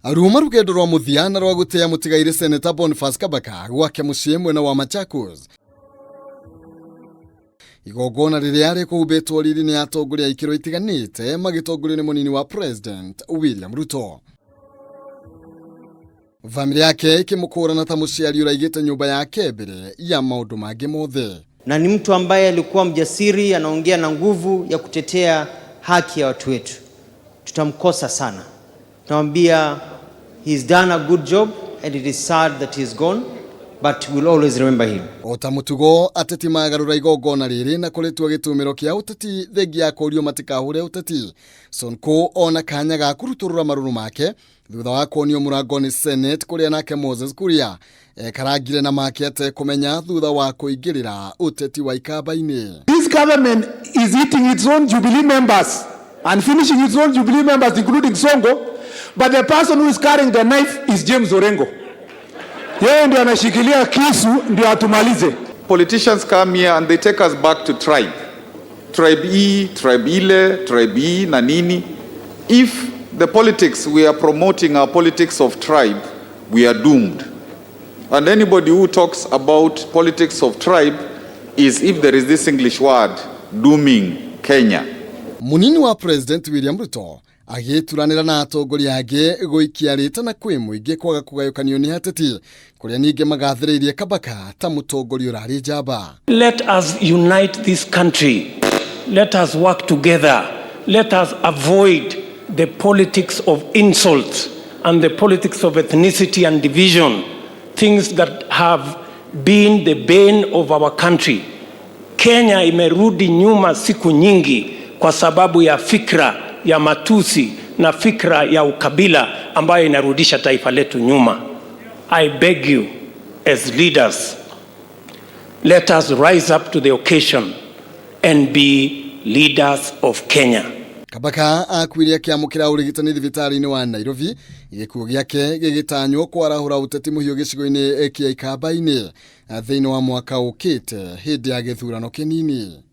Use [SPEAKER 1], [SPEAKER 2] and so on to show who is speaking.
[SPEAKER 1] Ruma rũgendo rwa mũthia na rwa gũtĩa mũtigairĩ Seneta Boniface Kabaka gwake mũciĩ mwena wa Machakos. Igongona rĩrĩa rĩkũhumbĩtwo riri nĩ atongoria a ikĩro itiganĩte magĩtongorio nĩ mũnini wa President William Ruto. Bamĩrĩ yake ĩkĩmũkũrana ta mũciari ũraigĩte nyũmba yake mbere ya maũndũ mangĩ mothe.
[SPEAKER 2] Na ni mtu ambaye alikuwa mjasiri, anaongea na nguvu ya kutetea haki ya watu wetu. Tutamkosa sana. Tunamwambia he's done a good job and it is sad that he's gone, but we'll always remember him.
[SPEAKER 1] O ta mũtugo, ateti magarũra igongona rĩrĩ na kũrĩtua gĩtũmĩro kĩa ũteti thengia ya kũrio matikahure ũteti. Sonko ona kanya ga kũrutũrũra marũrũ make thutha wa kuonio mũrango nĩ Senate kũrĩa nake Moses Kuria ekarangire na make atekũmenya thutha wa kũingĩrĩra ũteti wa Ikamba-inĩ.
[SPEAKER 3] This government is eating its own Jubilee members and finishing its own Jubilee members, including Sonko, but the person who is carrying the knife is James Orengo. Yeye ndio anashikilia kisu ndio atumalize.
[SPEAKER 4] Politicians come here and they take us back to tribe. Tribe E, tribe ile, tribe E na nini. If the politics we are promoting are politics of tribe, we are doomed. And anybody who talks about politics of tribe is, if there is this English word, dooming Kenya.
[SPEAKER 1] Munini wa President William Ruto agĩturanĩra na atongoria angĩ gũikia rĩtana kwĩ mũingĩ kwaga kũgayũkanio nĩ ateti kũrĩa ningĩ magathĩrĩirie Kabaka ta mũtongoria ũrarĩ njamba.
[SPEAKER 5] Let us unite this country. Let us work together. Let us avoid the politics of insults and the politics of ethnicity and division, things that have been the bane of our country. Kenya imerudi nyuma siku nyingi kwa sababu ya fikra ya matusi na fikra ya ukabila ambayo inarudisha taifa letu nyuma. I beg you as leaders, let us rise up to the occasion and be leaders of Kenya.
[SPEAKER 1] Kabaka akuire akĩamũkĩra ũrigitani thibitarĩ-inĩ wa Nairobi, gĩkuũ gĩake gĩgĩtanywo kwarahũra ũteti mũhiũ gĩcigo-inĩ kĩa Ikamba-inĩ thĩinĩ wa mwaka ũkĩte hĩndĩ ya gĩthurano kĩnini.